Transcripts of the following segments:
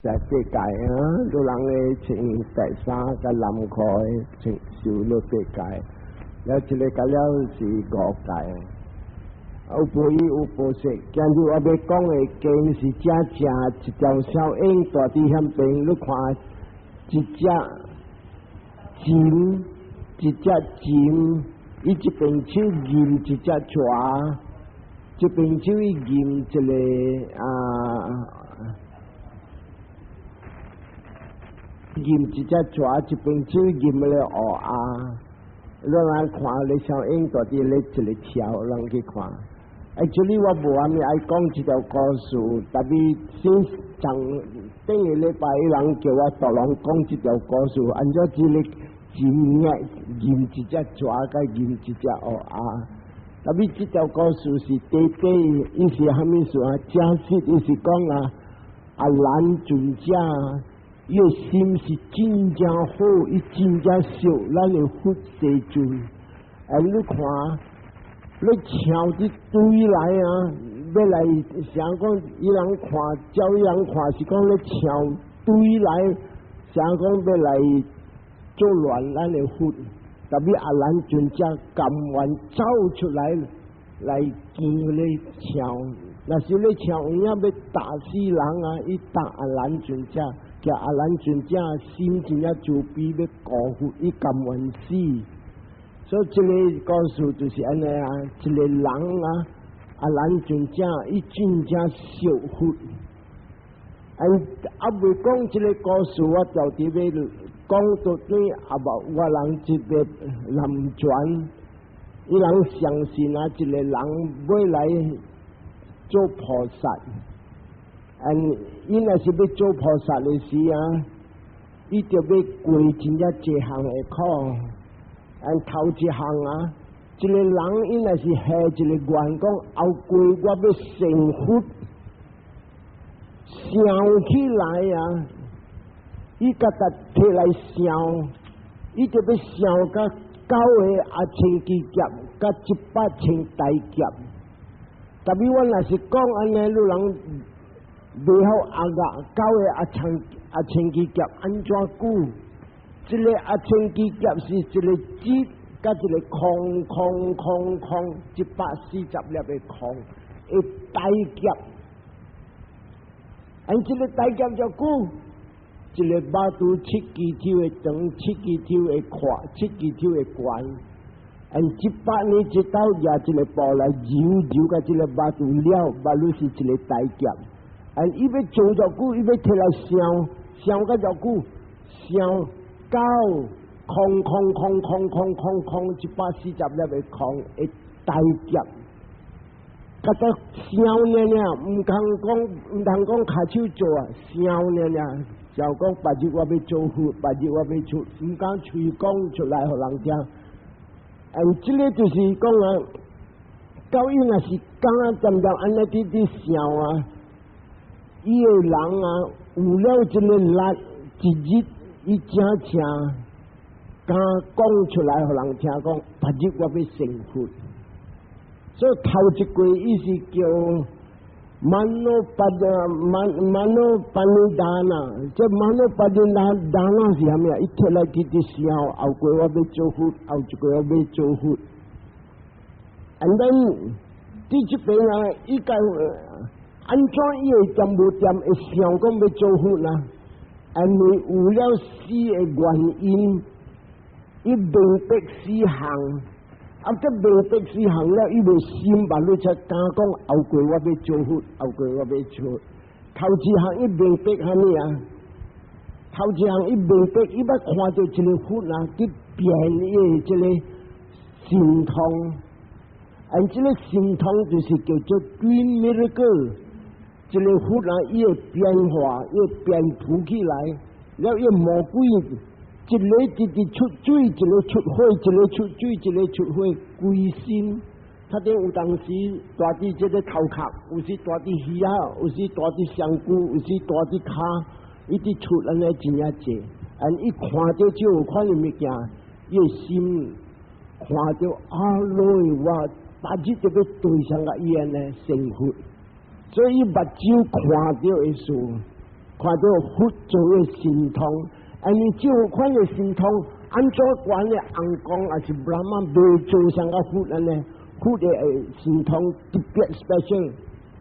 在八戒啊，有人會穿白衫佮藍褲的穿受了八戒，了這个甲了是五戒。有布衣有布色，今日我欲講的經是正正一條小影蹛佇遐邊，你看一隻鱔，一隻鱔，伊一邊手認一隻蛇，一邊手伊認一个啊。認一隻蛇，一邊手認個烏鴉，你人看咧小影蹛佇咧一個跳，人去看。Actually 我無啥物愛講這條故事，但是先上頂個禮拜有人叫我逐人講這條故事，按怎這个鱔認一隻蛇，佮認一隻烏鴉。但是這條故事是短短，伊是啥物事啊？真實，伊是講啊，阿難尊者。伊的心是真正好，伊真正惜咱的佛世尊。哎，你看，你象這堆來啊，欲來想講，伊人看，照伊人看是講咧象堆來，想講欲來作亂咱的佛。但欲阿難尊者甘願走出來來見咧象，若是咧象有影欲打死人啊，伊打阿難尊者。叫阿難尊者心真正慈悲，欲護佛，伊甘願死。所以這个故事就是按呢啊，一个人啊，阿難尊者伊真正惜佛。哎，猶未講這个故事，我就佇欲講到對阿無我人這个南傳，伊人相信啊，一个人欲來做菩薩。嗯，伊若是欲做菩薩的時啊，伊就欲過真正濟項的苦。嗯，頭一項啊，一个人伊若是下一个願講後過我欲成佛，想起來啊，伊家己提來想，伊就欲想甲九个阿僧祇劫，佮一百千大劫。但是我若是講按呢，你人袂曉阿個九个阿僧祇劫按怎久？這个阿僧祇劫是一个一，佮一个空空空空140粒的空，會大劫。按這个大劫就久，一个肉肚七支手的長，七支手的闊，七支手的懸。按100年一斗舉一个布來揉揉佮這个肉肚了，肉肚是一个大劫。按伊欲做偌久，伊欲提來想，想甲偌久，想九空空空空空空空140粒的空的大劫，佮得想爾爾，毋通講跤手做啊，想爾爾，就講別日我欲做佛，別日我欲出，毋敢喙講出來予人聽。按這个就是講啊，到伊若是敢恬恬按呢佇佇想啊。伊个人啊，有了這个力，一日伊真正敢講出來，予人聽講，別日我欲成佛。所以頭一過伊是叫 Mano Panidhana，這 Mano Panidhana 是啥物啊？伊提來直直想，後過我欲做佛，後一過我欲做佛。And then 佇這邊啊，伊講按怎伊會恬無恬會想講欲做佛呢？因為有了四个原因，伊明白四項，啊，這明白四項了，伊袂心目你才敢講後過我欲做佛，後過我欲做。頭一項伊明白啥物啊？頭一項伊明白，伊捌看著一個佛啊，去變伊的這个神通，按這个神通就是叫做 green miracle。這个佛啊，伊會變化，伊會變浮起來，了伊魔鬼一个直直出水，一个出火，一个出水，一个出火，規身。他頂有當時蹛佇這个頭殼，有時蹛佇耳仔，有時蹛佇身軀，有時蹛佇跤，一直出按呢真正濟。按伊看著這有款的物件，伊的心看著啊，落我別日就欲對上共伊按呢成佛。所以伊目睭看著的事，看看著佛做的神通，啊，你這款的神通，按怎款的尪公抑是 Brahma 袂做像個佛按呢？佛的神通特別 special，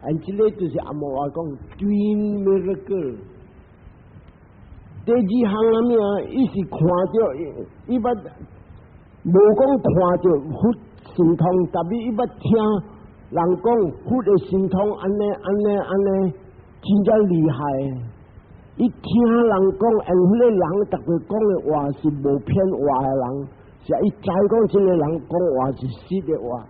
啊，這个就是阿摩話講 twin miracle。第二項啥物啊？伊是看著伊捌無講看著佛神通，但是伊捌聽人講佛的神通按呢按呢按呢，真正厲害。伊聽人講，and 彼个人逐個講的話是無騙話的人，是伊知講這个人講話是實的話，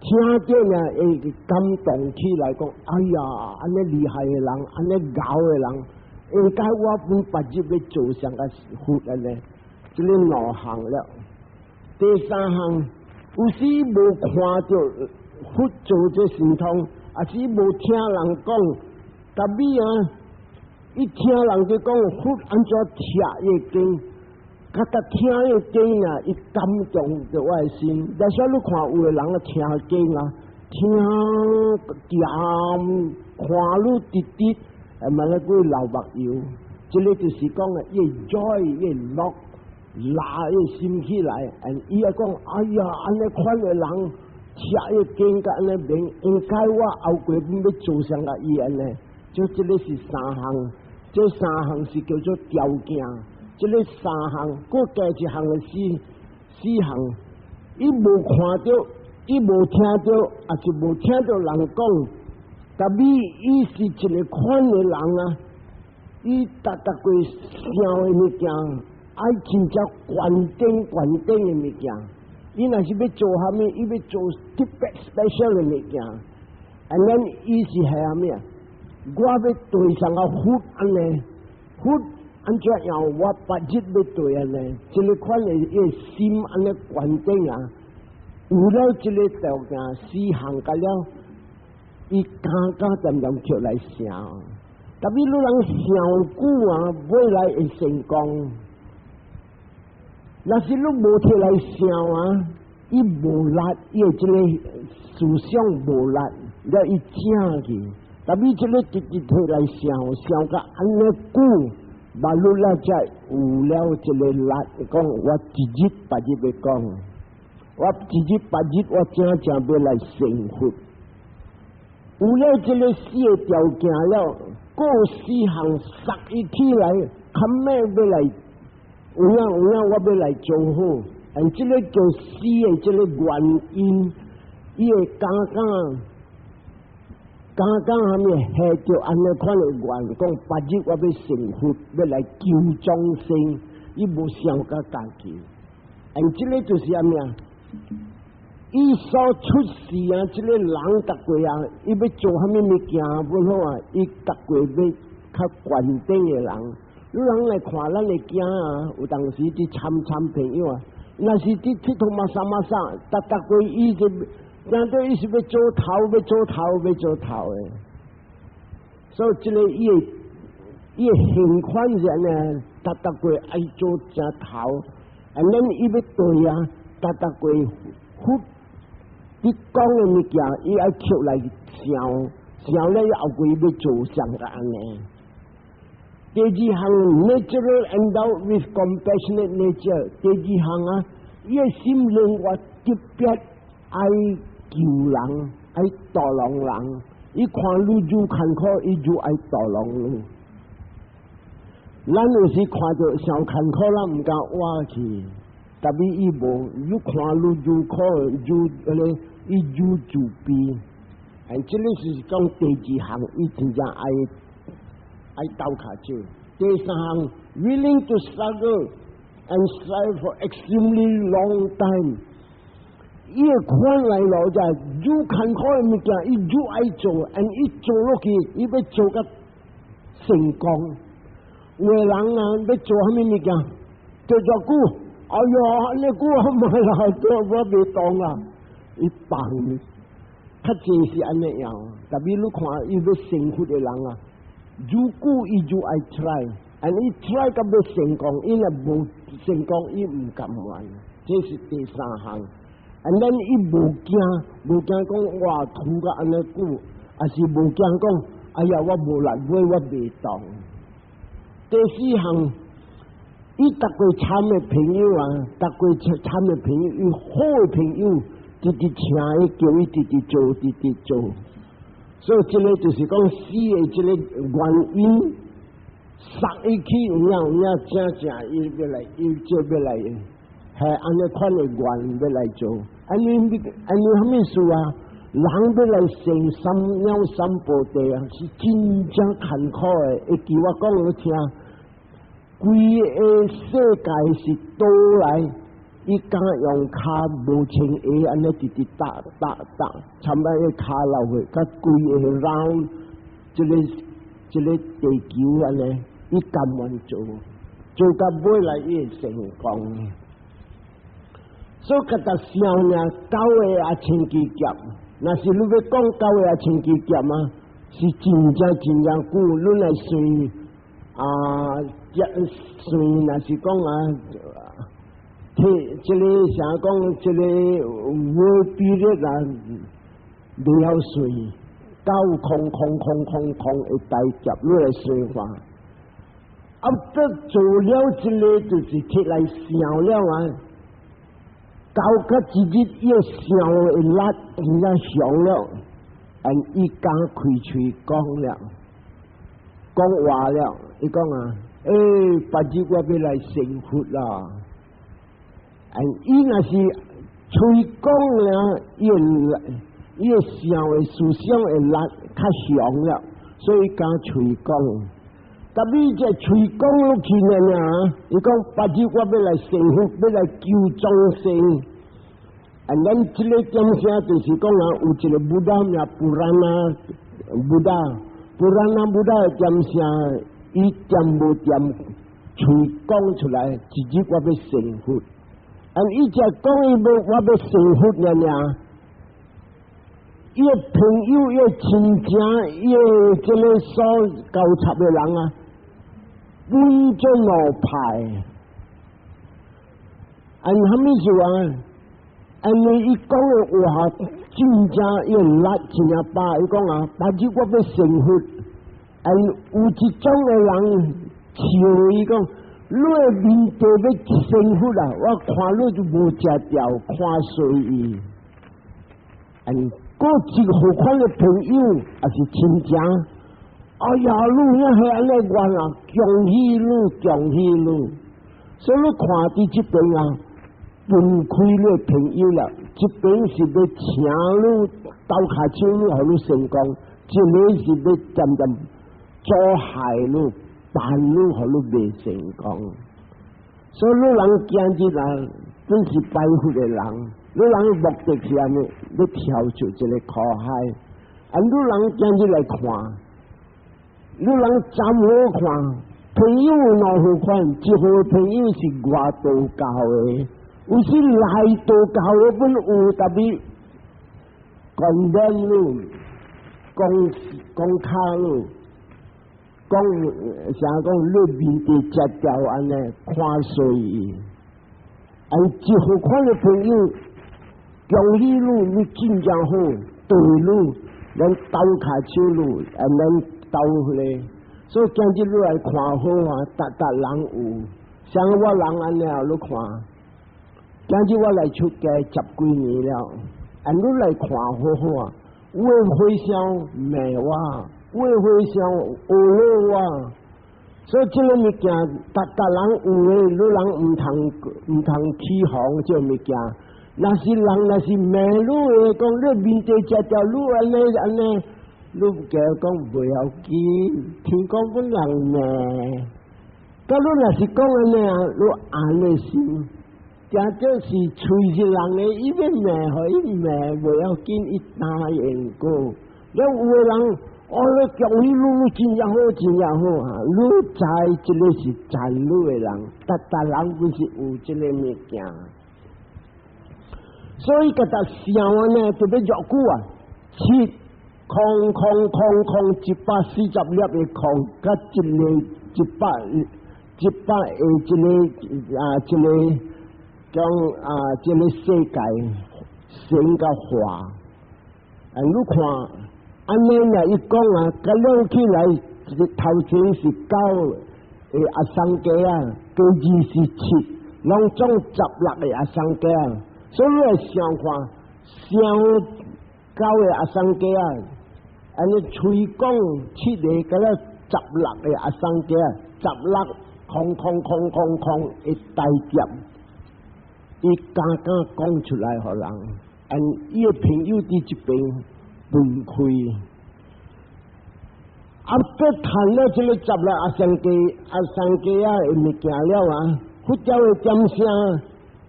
聽著呢會感動起來，講哎呀，按呢厲害的人，按呢𠢕的人。應該我本別日欲做像個佛按呢，這个兩項了。第三項，有時無看著佛做這神通，抑是無聽人講，但是啊，伊聽人就講佛按怎聽伊經，佮佮聽伊經啊，伊感動著我的心。但是你看有的人啊聽經啊，聽恬看愈直直。會嘛咧會流目油，這个就是講啊，伊 joy 伊樂，拉伊心起來，伊也講，哎呀，按呢款的人，聽伊經甲按呢明，應該我後過欲做像共伊按呢，就這个是三項，這三項是叫做條件，這个三項，閣加一項的四項，伊無看著，伊無聽著，抑是無聽著人講。但是伊是一个款的人啊，伊逐逐個想的物件，愛真正懸頂懸頂的物件。伊若是欲做啥物，伊欲做特別 special 的物件。And then 伊是係啥物啊？我欲對像個佛按呢，佛按怎樣？我別日欲對按呢，這个款的伊心按呢懸頂啊，有了這个條件，四項個了。伊敢敢漸漸出來想，特別你人想久啊，未來會成功。若是你無提來想啊，伊無力，伊的這个思想無力，了伊正去。特別這个直直提來想，想甲按呢久，嘛你了才有了這个力，講我一日別日欲講，我一日別日我正正欲來成佛。有了這个四个條件了，閣四項殺伊起來，較咩欲來？有影有影，我欲來做好，and 這个叫四个這个原因，伊會敢敢敢敢啥物下著按呢款的願，講別日我欲成佛，欲來救眾生，伊無想甲家己，and 這个就是啥物啊？伊所出世啊，這个人逐過啊，伊欲做啥物物件不好啊？伊逐過欲較懸頂的人，你人來看咱的囝啊，有當時佇參參朋友啊，若是佇𨑨迌嘛啥嘛啥，逐逐過伊就，聽著伊是欲做頭，欲做頭，欲做頭的。所以這个伊的伊的現款是按呢，逐逐過愛做正頭，and then 伊欲對啊，逐逐過佛。你講的物件，伊愛抾來想，想了後過欲做啥個按呢？第二項，natural endowed with compassionate nature。第二項啊，伊的心靈我特別愛救人，愛度量人。伊看你愈艱苦，伊愈愛度量你。咱有時看著傷艱苦，咱毋敢活去。但是伊無，愈看你愈苦，愈按呢，伊愈慈悲。哎，這个是講第二項，伊真正愛愛鬥較少。第三項，willing to struggle and strive for extremely long time。伊會看來咯，就愈艱苦的物件，伊愈愛做，and 伊做落去，伊欲做甲成功。有的人啊，欲做啥物物件，做偌久，哎喲，按呢久我毋愛啦，做我袂動啊，伊放。較濟是按呢樣，特別你看伊欲成佛的人啊，愈久伊愈愛 try，and 伊 try 到欲成功，伊若無成功，伊毋甘願。這是第三項。And then 伊無驚，無驚講哇吐甲按呢久，抑是無驚講，哎呀我無力，尾我袂動。第四項，伊逐個參的朋友啊，逐個參的朋友，伊好的朋友，直直請伊，叫伊直直做，直直做。所以這個就是講死的這個原因，殺伊去有影有影正正伊欲來，伊這欲來，係按呢款的願欲來做。按呢按呢啥物事啊？人欲來成三藐三菩提啊，是真正艱苦的。會記我講予你聽，規个世界是倒來，伊敢用跤無穿鞋按呢直直踏踏踏，差不多跤落去，佮規个 round 這個地球按呢，伊甘願做，做到尾來伊會成功。所以佮逐想爾九個阿僧祇劫，若是你欲講九個阿僧祇劫啊，是真正真正久，你來算啊，算若是講啊，提這個啥講這個無比例啊，袂曉算，九空空空空空會大劫，你來算看。啊，這做了這個就是起來想了啊。到個一日伊想會力，真正想了，and 伊敢開喙講了，講話了，伊講啊，欸，別日我欲來成佛啦。and 伊若是喙講了，伊會想的思想會力較強了，所以敢喙講。特別這喙講落去爾爾，伊講別日我欲來成佛，欲來救眾生。啊，咱這個點聲就是講啊，有一個 Buddha 名 Purana Buddha，Purana Buddha 的點聲，伊點無點喙講出來，一日我欲成佛。啊，伊只講伊欲我欲成佛爾爾。伊的朋友、伊的親情、伊的這個所交插的人啊，分做五派。按啥物事啊？因為伊講的話真正伊力真正飽，伊講啊，別日我欲成佛。按有一種的人笑伊講，你的面對欲成佛啊，我看你就無食著，看衰伊。按閣一好款的朋友，也是親情。哎呀，你遐係按呢願啊，恭喜你，恭喜你。所以你看佇這邊啊，分開你的朋友啦，這邊是欲請你鬥跤手，你予你成功；一個是欲漸漸阻害你、絆你，予你袂成功。所以你人今日啊，真是拜佛的人。你人目的是按呢？欲跳出這個苦海。啊，你人今日來看，你人怎好看？朋友有兩好款，一號朋友是外道教的，有時內道教的本有特別講言你，講講卡你，講啥講你面對食掉按呢看衰伊。啊，一號款的朋友，恭喜你，你真正好，對你，咱鬥跤手你，啊，咱鬥咧。所以今日你來看好啊，逐逐人有，像我人按呢，你看，今日我來出家十幾年了，啊，你來看好好啊，有的和尚罵我，有的和尚呵咾我，所以這個物件，逐逐人有的，你人毋通起哄這個物件。若是人若是罵你的，講你面對食著你按呢按呢，你加講袂要緊，聽講阮人罵。佮你若是講按呢啊，你按呢心，假這是喙是人的，伊欲罵，予伊罵袂要緊，伊答應過。了有的人，哦，你恭喜你，你真正好，真正好啊！你知這個是讚你的人，逐逐人不是有這個物件。所以佮逐想呢，特別偌久啊，七空空空空140粒的空，佮一個一百個這個啊，這個講啊，這個世界成個化，啊，你看，按呢若伊講啊，佮了起來，這個頭前是九的阿僧祇啊，加27，攏總16個阿僧祇啊。所以你想看，上九個阿僧祇啊，按呢喙講七個，佮了十六個阿僧祇啊，十六空空空空空一大疊，伊敢敢講出來予人，按伊的朋友佇這邊分開。啊，閣談了這个十六阿僧祇阿僧祇仔的物件了啊，佛教的點聲，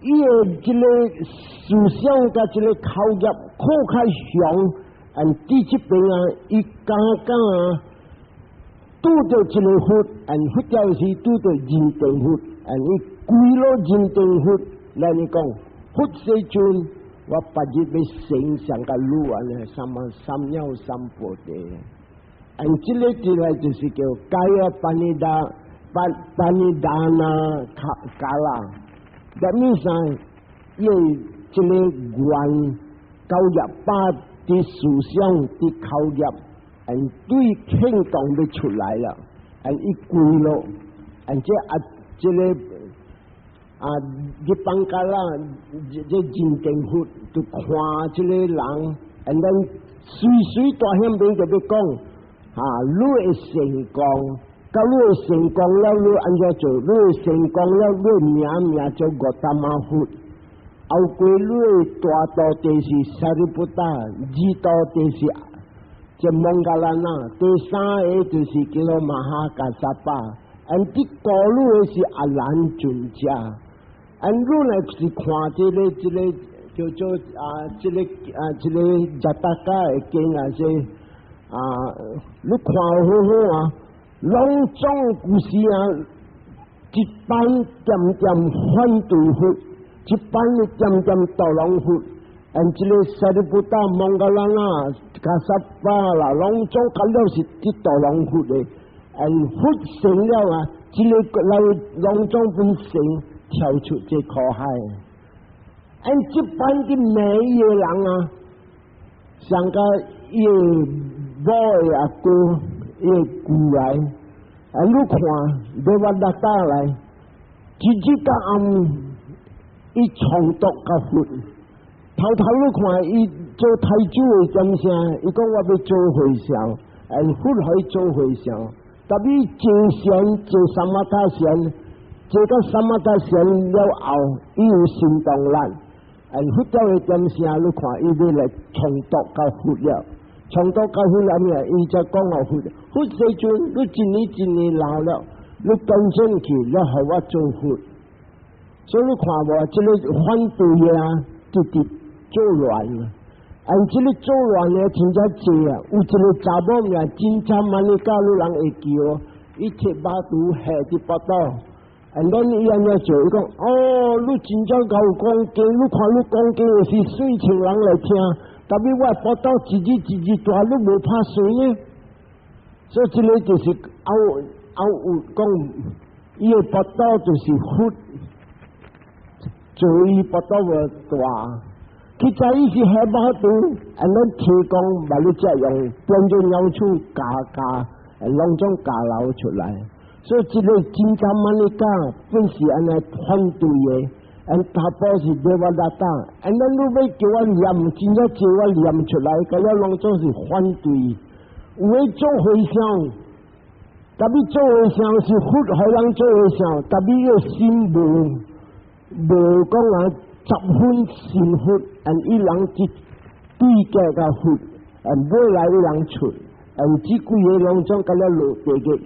伊的這个思想佮這个口業較較強，按佇這邊啊，伊敢敢啊，拄著一个佛，按佛教是拄著認定佛，按伊歸落認定佛，來你講，佛世尊，我別日欲成像佮汝按呢，三三藐三菩提。按這个字來就是叫 Kaya Panida Panidana Kala，that means 伊這个願九業八的思想的口業，按對行動欲出來了，按伊歸落，按這啊這个啊日邦嘎啦，這認定佛就看這个人，按咱隨隨大顯邊就欲講。啊！你會成功，到你會成功了，你按怎做？你會成功了，你名名做 Gotama 佛。後過你大徒弟是 Sariputta，二徒弟是這 Moggallana，第三个就是叫做 Mahakassapa。按佇顧汝的是阿難尊者。按你若是看這个這个叫做啊，這个啊，這个 Jataka 的經啊，說。啊！你看好好啊，攏總故事啊，一班漸漸反對佛，一班漸漸投降佛，按這个 Sariputta、Moggallana、Kassapa 啦，攏總較了是佇投降佛的，按佛成了啊，這个老攏總變成跳出這苦海。按這班的罵伊的人啊，上個伊的某的阿哥，伊的姑來，啊，你看，Devadatta 來，一日到暗，伊衝突佮佛，頭頭你看伊做太子的點聲，伊講我欲做和尚，按佛予伊做和尚，但伊坐禪坐 samatha 禪，坐到 samatha 禪了後，伊有行動力，按佛教的點聲，你看伊欲來衝突佮佛了。衝突佮佛了咩？伊才講予佛，佛世尊，你一年一年老了，你轉身去，你予我做佛。所以你看無，這个反對的啊，直直做亂啊。按這个做亂的真正濟啊，有一个查某名 Cintamanika，你人會記哦。伊提肉櫥下佇腹肚，按咱伊按怎做？伊講哦，你真正𠢕講經，你看你講經是媠像人來聽。但是我腹肚一日一日大，你無拍算呢？所以這个就是後後有講，伊的腹肚就是佛，做伊腹肚無大。其實伊是下肉櫥，按咱天公把你這樣變做鳥鼠咬咬，攏總咬流出來。所以這个 Cintamanika 本是按呢反對的。按大波是 Devadatta，按咱你欲叫我念，真正叫我念出來，佮了攏總是反對。有的做和尚，但伊做和尚是佛予人做和尚，但伊个心無無講啊，十分信佛，按伊人去對價佮佛，按尾來伊人出，按這幾个攏總佮了落地獄。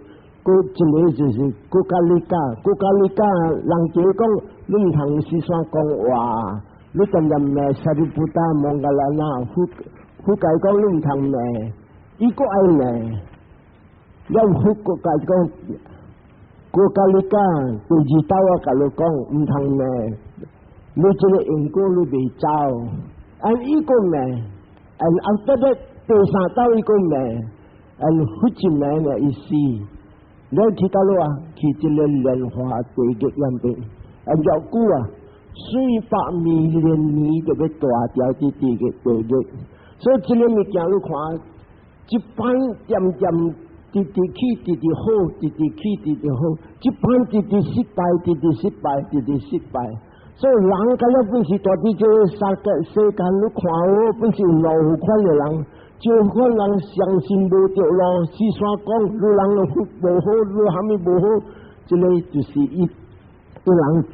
閣一个就是 Kokālika，Kokālika 人家講，你毋通時煞講話，你恬恬罵 Sariputta、Moggallana，佛佛共伊講你毋通罵，伊閣愛罵，了佛閣共伊講，Kokālika 第二道我共你講，毋通罵，你這个因果你袂走，按伊閣罵，按 after that 第三道伊閣罵，按佛一罵呢伊死。你去佗落啊？去這个蓮華地獄那邊，啊，偌久啊，四百萬年就欲大條佇地獄地獄。所以這个物件你看，一班漸漸直直起，直直好，直直起，直直好，這擺直直失敗，直直失敗，直直失敗。所以人敢若本是蹛佇這个三個世間，你看哦，本是有兩款的人，這款人相信無著路，四山講，你人福無好，你蝦米無好，這个就是伊，對人是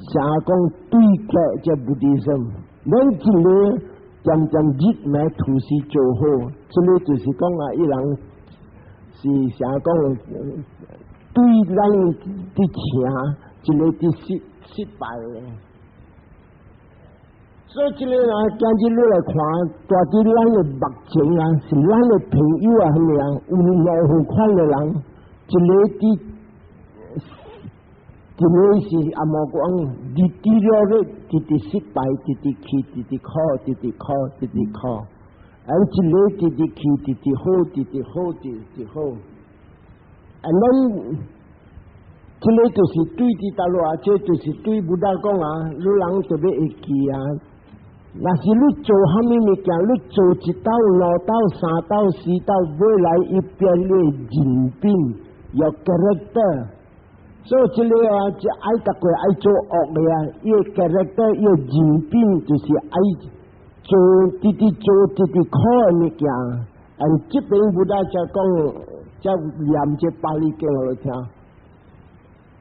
成講對決這 Buddhism，咱一个漸漸日暝同時做好，這个就是講啊，伊人是成講對咱佇成，一个佇失敗的。所以這个啊，今日你來看，蹛佇咱的目前啊，是咱的朋友啊，啥物啊，有兩款的人，一个佇，一个是阿摩講，日佇了咧，直直失敗，直直去，直直苦，直直苦，直直苦。而一个直直去，直直好，直直好，直直好。啊，咱這个就是對佇佗落啊，這就是對 Buddha 講啊，你人特別會記啊。若是你做蝦米物件，你做一道、兩道、三道、四道，尾來伊變你人品，有 character。所以這个啊，這愛逐個愛做惡的啊，伊的 character，伊的人品就是愛做直直做直直苦的物件。嗯，這邊 Buddha 才講，才念這巴利經予你聽。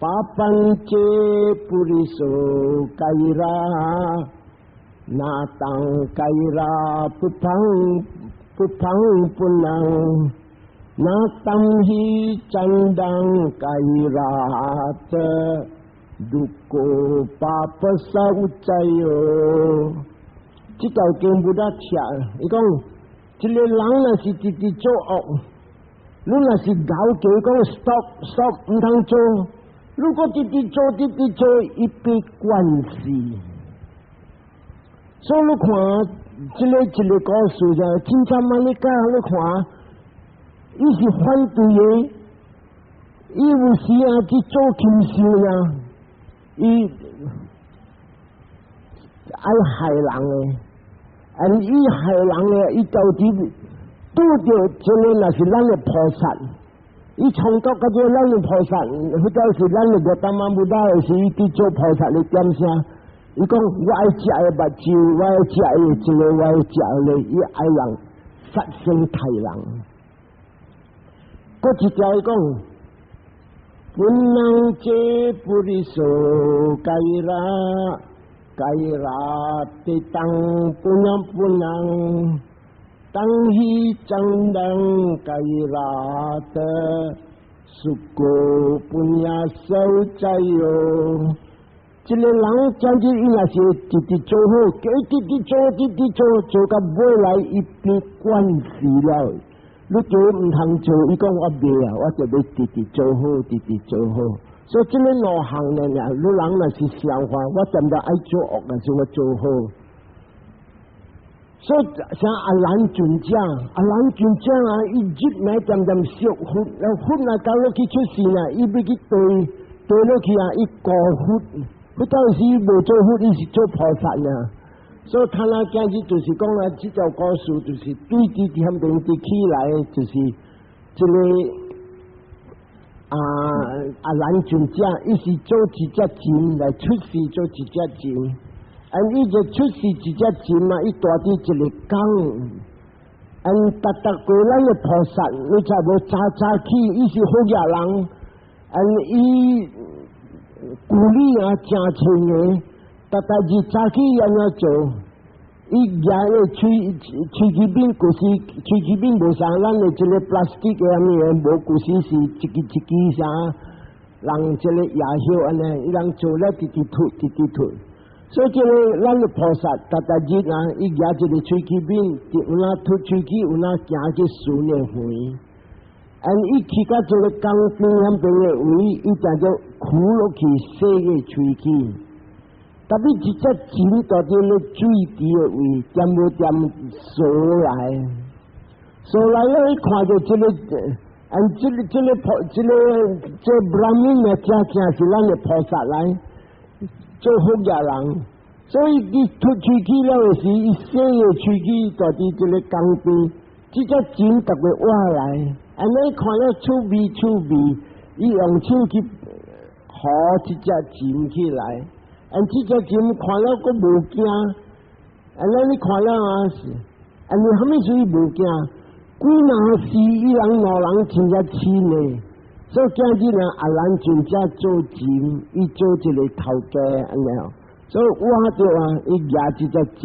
Papañce puriso kayira na taṃ kayira puppaṃ puppaṃ punaṃ na tamhi candaṃ kayirāta dukkho pāpassa uccayo。這條經 Buddha 聽，伊講，這個人若是直直做惡，你若是𠢕佢講 stop stop 毋通做。如果直直做，直直做，伊被關死。所以你看，這个一个故事就真正瑪尼講，你看，伊是反對的，伊有時啊去做禽獸啊，伊愛害人的，啊，伊害人的，伊到底拄著這个若是咱的菩薩。伊創作嗰個咱的菩薩，或者是咱的個達摩 Buddha 的時，伊佇做菩薩的點聲，伊講我愛食的目睭，我愛食的這个，我愛食的，伊愛人殺生殺人。閣一條伊講，Punañce puriso kayira kayirati taṃ punaṃ punaṃ taṃ hi candaṃ kayirāta sukkho puññassa uccayo。這个人將之伊若是直直做好，繼直直做，直直做，做到尾來伊變慣勢了。你叫伊毋通做，伊講我袂啊，我就欲直直做好，直直做好。所以這个兩項呢，你人若是相反，我踮著愛做惡，但是我做好。所以像阿難尊者，阿難尊者啊，伊日暝踮踮學佛，佛若到落去出世啊，伊欲去對對落去啊，伊顧佛，佛到時無做佛，伊是做菩薩呢。所以他那今日就是講啊，這條故事就是對佇點邊佇起來，就是這个啊阿難尊者，伊是做一隻禽來出世做一隻禽。啊！伊就出世一隻禽嘛，伊蹛佇一个港，啊！逐逐過咱的菩薩，你知無？早早起，伊是好額人，啊！伊舊禮啊，誠清的，逐逐日早起按怎做？伊舉个喙齒面，舊時喙齒面無像咱的這个 plastic 的啥物的，無舊時是一支一支啥，人這个椰葉按呢，伊人做了直直吐，直直吐。所以這个咱的菩薩，逐逐日啊，伊舉一个喙齒面，有哪吐喙齒，有哪行去樹的園。啊，伊去到這个江邊遐邊的位，伊就就跍落去洗个喙齒。特別一隻禽蹛佇咧水池的位，恬無恬趖來，趖來了，伊看著這个，啊，這个菩，這个這 Brahmin 啊，正正是咱的菩薩來做好額人，所以伊吐喙齒了的時，伊洗個喙齒蹛佇這个江邊，這隻蟬逐個活來，按呢看了趣味趣味，伊用手去扶這隻蟬起來，按這隻蟬看了閣無驚，按呢你看了啊是，按你啥物事伊無驚？幾若時伊人兩人真正親呢，所以今日呢阿蘭真正做蟬，伊做一個頭家按呢，所以我著啊，伊舉這隻蟬，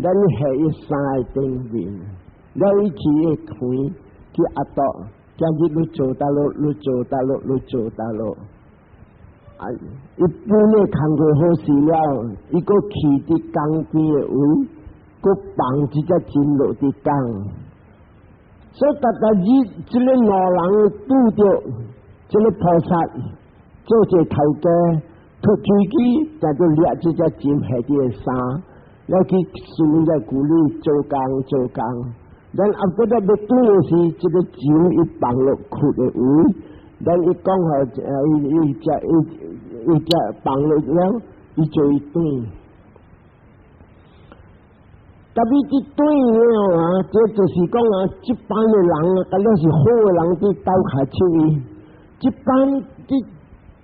咱下伊衫的頂面。了伊去伊園去阿多，今日你做佗落，你做佗落，你做佗落。啊，伊本來工課好勢了，伊閣去佇江邊的位，閣放這隻蟬落佇江。所以逐逐日，這个兩人拄著這个菩薩做一個頭家，脫喙齿，就就掠這隻蟬下佇个衫，了去順個舊里做工做工。咱後個咧欲轉的時，這个蟬伊放落窟的位，咱伊講予伊伊只伊伊只放落了，伊就會轉。特別這轉了啊，這就是講啊，這班的人啊，敢若是好的人佇鬥跤手伊，這班佇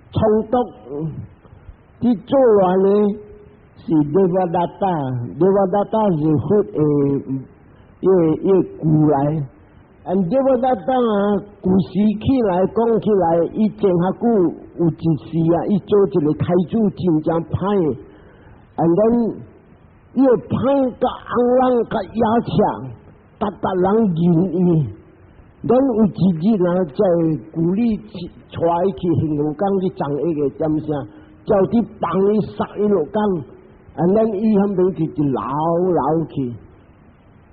衝突、佇作亂的是 Devadatta，Devadatta 是佛的伊個舊來，啊，Devadatta 啊，舊時起來講起來，伊前較久有一時啊，伊做一個太子真正歹，and then 伊個歹佮紅人佮野赤，逐逐人認伊。咱有一日啊，在舊里帶伊去杏湖港去送伊個點聲，就佇放伊殺伊落江，and then 伊彼邊就就老老去。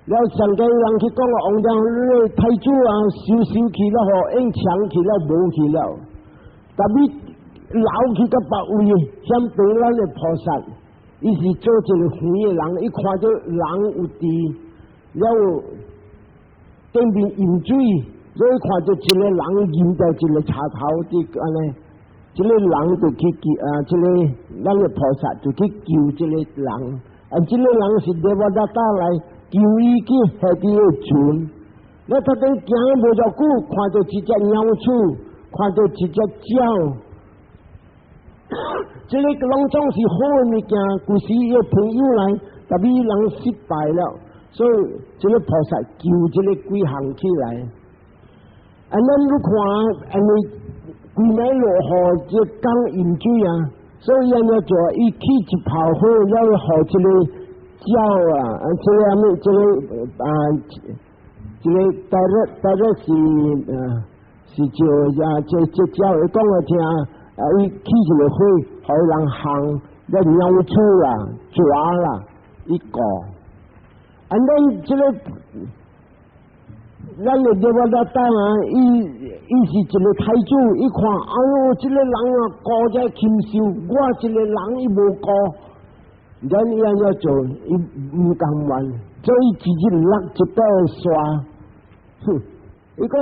了上個人去講啊，王將你太子啊，收收去了吼，用搶去了，無去了。特別老去到別位，像對咱的菩薩，伊是做一個遠的人，伊看著人有佇了頂面飲水，所以看著一個人飲著一個柴頭佇按呢，這個人就去救啊，這個咱的菩薩就去救這個人，啊，這個人是 Devadatta 來救伊去下佇個船，了他等行無偌久，看著一隻鳥鼠，看著一隻鳥，這个攏總是好的物件，舊時伊个朋友來，特別人失敗了，所以這个菩薩救這个幾項起來。啊，咱你看，因為規暝落雨，這江淹水啊，所以按怎做？伊起一泡火，了予這个鳥啊，啊，這个啥物？這个啊，這个大約大約是啊，是叫啊，這這鳥會講予聽，啊，伊起一个火，予人烘，了鳥鼠啦、蛇啦，伊顧。啊，咱這个咱的 Devadatta 啊，伊伊是一个太子，伊看，哎喲，這个人啊，顧這禽獸，我一個人伊無顧，咱伊按怎做？伊毋甘願，所以一日落一塊沙，哼，伊講，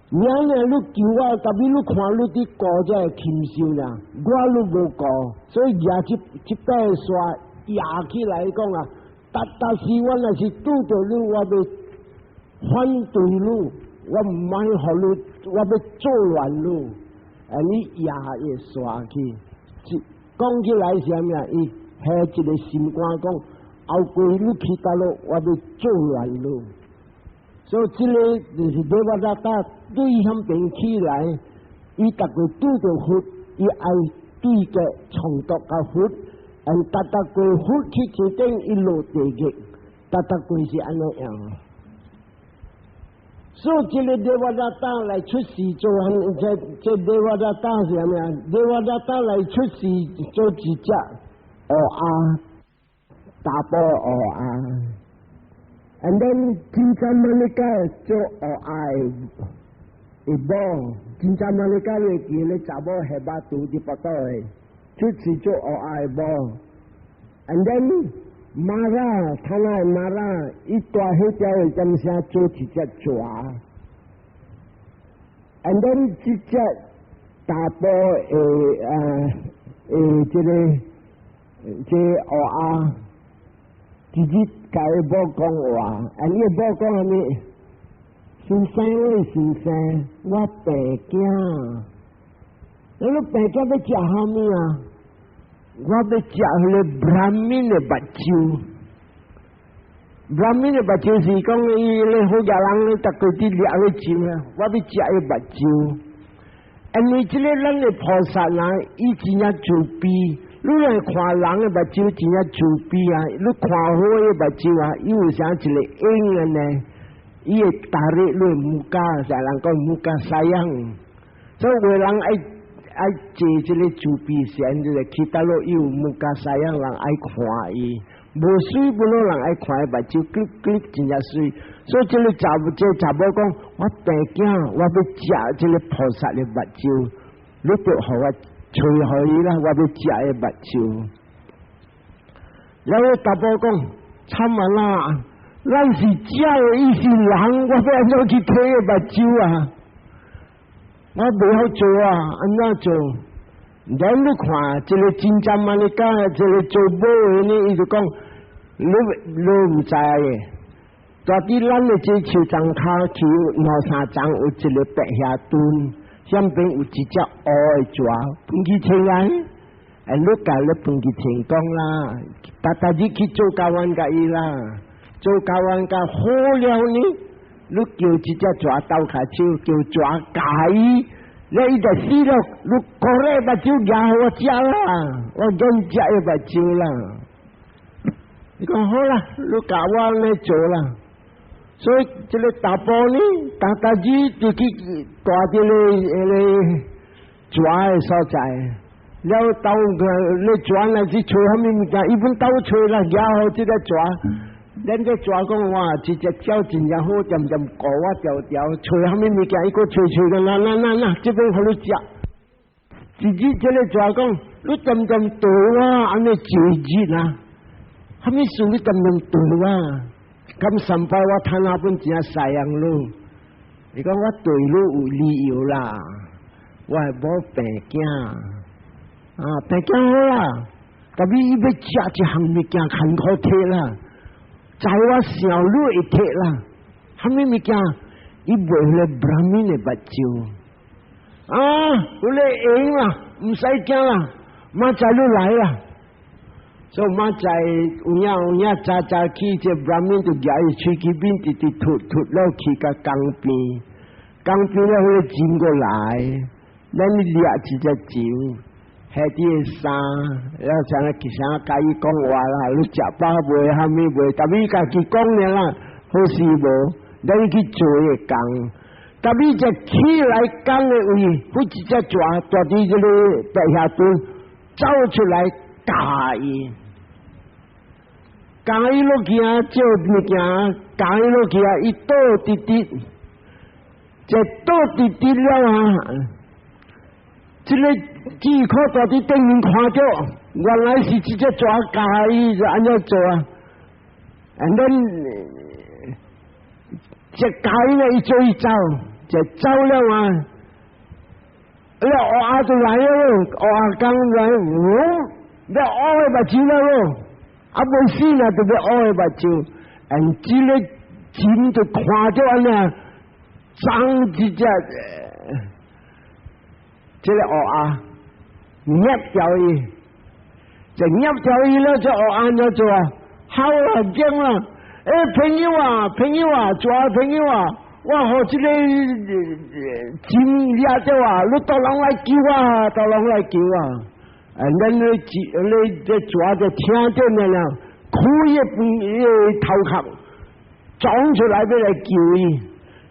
娘娘你救我，特別你看你佇顧這个禽獸啦，我你無顧，所以舉這這塊沙壓起來講啊，逐逐時我若是拄著你，我欲反對你，我毋愛予你，我欲作亂你，啊！你壓伊沙去，講起來是啥物啊？伊下一個心肝講，後過你去佗落，我欲作亂你。所以這个就是 Devadatta 對彼邊起來，伊逐個拄著佛，伊愛對個衝突佮佛，嗯，逐逐過佛去天頂，伊落地獄，逐逐過是按呢樣。所以這個 Devadatta 來出世做，這這 Devadatta 是啥物啊？Devadatta 來出世做一隻烏鴉，大埔烏鴉。And then Cintamanika 做烏鴉的某，Cintamanika 會記咧查某下巴肚佇腹肚的，出世做烏鴉的某。And then Mara，他那 Mara，伊大彼條的點聲做一隻蛇。And then 這隻大埔的啊的這个這烏鴉，一日共伊某講話，啊，伊某講啥物？先生，我先生，我病囝，你病囝欲食啥物啊？我欲食彼个 Brahmin 的目睭。Brahmin 的目睭是講伊咧好額人咧，逐個佇掠咧睭啊，我欲食伊目睭。因為這个咱的菩薩啊，伊真正慈悲。你來看人的目睭真正慈悲啊！你看花的目睭啊，伊有啥一个影的呢？伊會 tarik 你 muka，啥人講 muka sayang。所以有的人愛愛坐這個慈悲禪，就是去佗落有 muka sayang，人愛看伊。無水本來人愛看伊目睭，click click 真正水。所以這个查這個查某講，我病囝，我欲食這个菩薩的目睭，你著予我揣予伊啦，我欲食伊目睭。然後查埔講，慘啊啦！咱是鳥的，伊是人，我欲按怎去提伊目睭啊？我袂曉做啊，按怎做？咱你看，這个真正嘛，你講，這个做某的呢，伊就講，你你毋知的。在佇咱的這樹叢跤去兩三層有一个白霞墩，上邊有一隻烏的蛇，分去清來，哎，你共你分去清講啦，逐逐日去做交換共伊啦，做交換共好了呢，你叫這隻蛇鬥跤手，叫蛇咬伊，了伊就死了，你過來目睭舉予我食啦，我願食伊目睭啦。伊講好啦，你教我按呢做啦。所以這个查埔呢，逐逐日就去蹛這个彼个蛇的所在，了兜個你蛇若是揣啥物物件，伊本兜揣啦，舉予這个蛇。咱這蛇講哇，這隻鳥真正好，恬恬顧我條條，揣啥物物件，伊閣揣揣個，來來來來，這邊予你食。一日這个蛇講，你恬恬對我按呢坐日啊，啥物事你恬恬對我？咁上擺我趁那本真 sayang 你，伊講我對你有理由啦，我的某病囝啊，病囝好啦，但是伊欲食一項物件艱苦提啦，在我想你會提啦，啥物物件？伊賣彼个 Brahmin 的目睭啊，有咧閒啦，毋使驚啦，明仔你來啦。所以明仔有影有影早早起，這 Brahmin 就舉伊喙齒面直直吐吐落去共江邊，江邊了彼个浸過來，咱掠一隻鱔，下佇个衫，了啥去啥共伊講話啦，你食飽未？啥物未？但伊家己講爾啦，好勢無，咱去做伊个工。但伊只起來工的位，彼一隻蛇蹛佇這个白霞墩走出來咬伊。咬伊落去啊，借物件，咬伊落去啊，伊倒直直，這倒直直了啊！這个智可蹛佇頂面看著，原來是這隻蛇咬伊，就按怎做啊？And then 這咬伊呢，伊做伊走，就走了啊！了烏鴉就來了，烏鴉剛來，嗚，了烏的目睭了咯。啊，袂死呢，就欲烏的目睭，and 這个鱔就看著按呢，長一隻，這个烏鴉，捏掉伊，就捏掉伊了，這烏鴉按怎做啊？好啊，驚啦！欸，朋友啊，朋友啊，蛇朋友啊，我予這个鱔掠著啊，你大人來救啊，大人來救啊！啊，咱咧咧這蛇就聽見了了，開伊伊个頭殼，撞出來欲來救伊，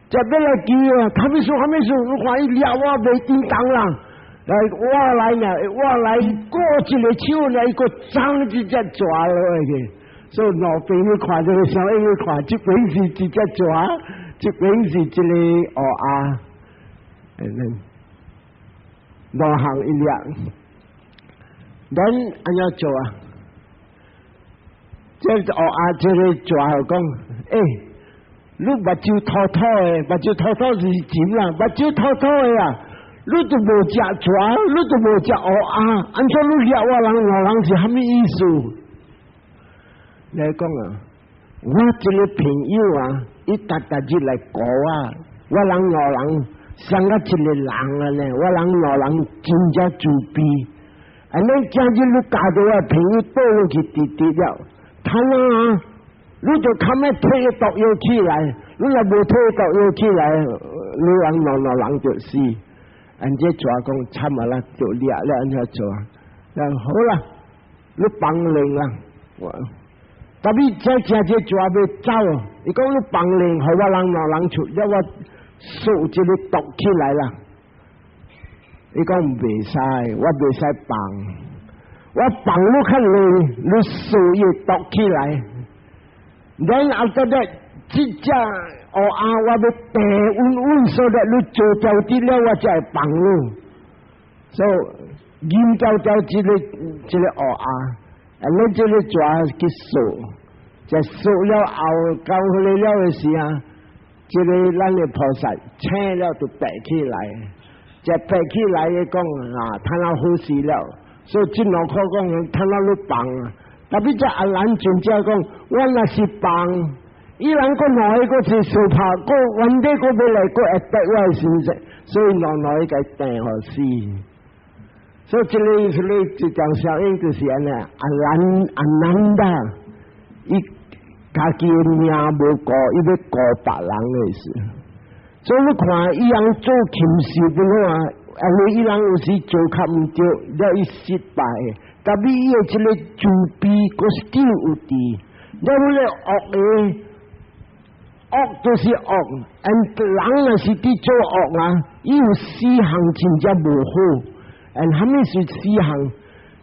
就欲來救伊啊！啥物事？啥物事？你看伊掠我袂叮當啦，來我來呢，我來過一个手來閣撞一隻蛇落去，所以兩邊你看這个小英你看，這邊是一隻蛇，這邊是一個烏鴉，嗯，兩項一掠。咱按怎做啊？這烏鴉這個蛇講，欸，你目睭凸凸的，目睭凸凸是鱔啦，目睭凸凸的啊，你都無食蛇，你都無食烏鴉，按怎你掠我人兩人是啥物意思？來講啊，我這個朋友啊，伊逐逐日來顧我，我人兩人像個一個人啊呢，我人兩人真正慈悲。按呢今日你教著我朋友倒落去直直了，他啊，你就較欲提毒藥起來，你若無提毒藥起來，你人兩兩人就死。按這蛇講慘啊啦，就掠了按怎做啊？好啦，你放靈啦，特別這正這蛇欲走，伊講你放靈，予我人兩人出，了我掃這個毒起來啦。伊講袂使，我袂使放，我放你較累，你掃伊毒起來。然後after that，這隻烏鴉我欲定穩穩，so that 你做掉啲了，我才會放你。So 嚴條條這個這個烏鴉，啊，你這個蛇去掃，就掃了後交回來了的時啊，這個咱的菩薩醒了就爬起來。就爬起來伊講啊，他那好勢了，所以這兩可講，他那你放啊。特別這阿蘭尊者講，我若是放，伊人閣兩个閣是相拍，閣原底閣欲來閣會得我的心思，所以兩兩个定予死。所以這個這個這場效應就是按呢，阿蘭阿難達，伊家己的命無顧，伊欲顧別人的事。所以你看，伊人做禽獸本好啊，因為伊人有時做較毋對，了伊失敗。特別伊的這個慈悲，閣是有佇。了你個惡的，惡就是惡，and 人若是佇做惡啊，伊有四項真正無好。and 蝦米是四項？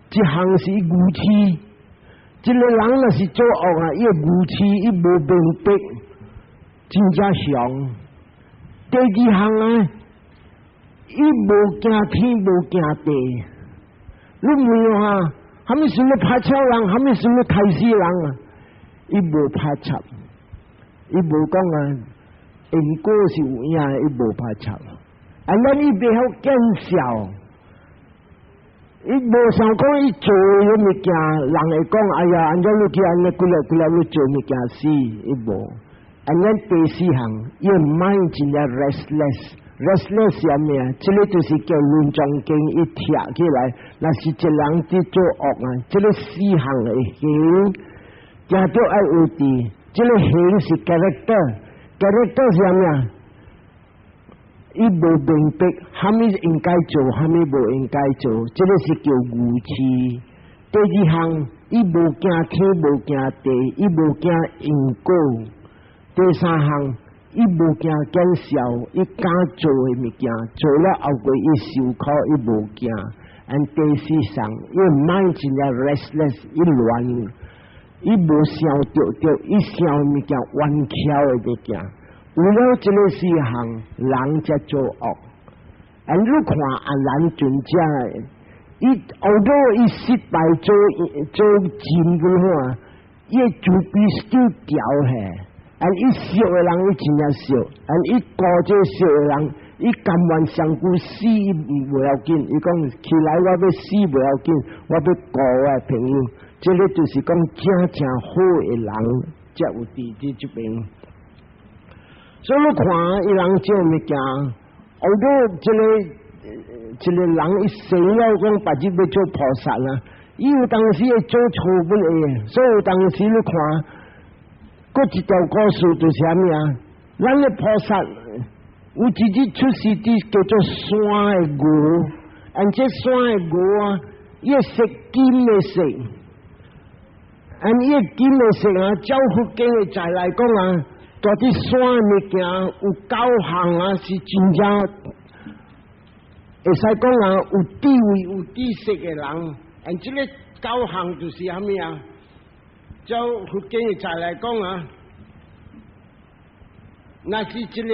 一項是愚癡，這個人若是做惡啊，伊愚癡，伊無明白，真正凶。第二項啊，伊無驚天無驚地，你問啊，蝦米時你拍撨人，蝦米時你刣死人啊？伊無拍插，伊無講啊，因果是有影，伊無拍插。啊，咱伊袂曉見笑，伊無想講伊做彼物件，人會講哎呀，按怎你去按呢幾粒幾粒你做物件死，伊無。按咱第四項，伊 mind 真正 restless，restless 是啥物啊？這個就是叫論莊經伊貼起來，若是一人佇做惡啊，這個四項的行，定著愛有佇，這個行是 character，character 是啥物啊？伊無明白，蝦米應該做，蝦米無應該做，這個是叫愚癡。第二項，伊無驚天，無驚地，伊無驚因果。第三項，伊無驚見笑，伊敢做的物件，做了後過伊受苦，伊無驚。and 第四項，伊 mind 真正 restless，伊亂，伊無想著著，伊想物件彎翹的物件。有了這個四項，人才做惡。and 你看阿蘭尊者，伊後尾伊失敗做做真本話，伊的慈悲 still 調嘿。and 伊惜的人，伊真正惜；and 伊顧這惜的人，伊甘願上久死無要緊。伊講起來我欲死無要緊，我欲顧我的朋友。這個就是講真正好的人，才有佇佇這邊。所以你看，伊人這物件，後尾這個這個人伊生了講，別日欲做菩薩啦，伊有當時會做錯誤的，所以有當時你看，閣一條故事就是啥物啊？咱的菩薩有一日出世佇叫做山的牛，and 這山的牛啊，伊色金的色，and 伊金的色啊，照佛經的載來講啊，住佇山的物件有九項啊，是真正會使講啊，有地位有知識的人，and 這個九項就是啥物啊？照佛經的載來講啊，若是這個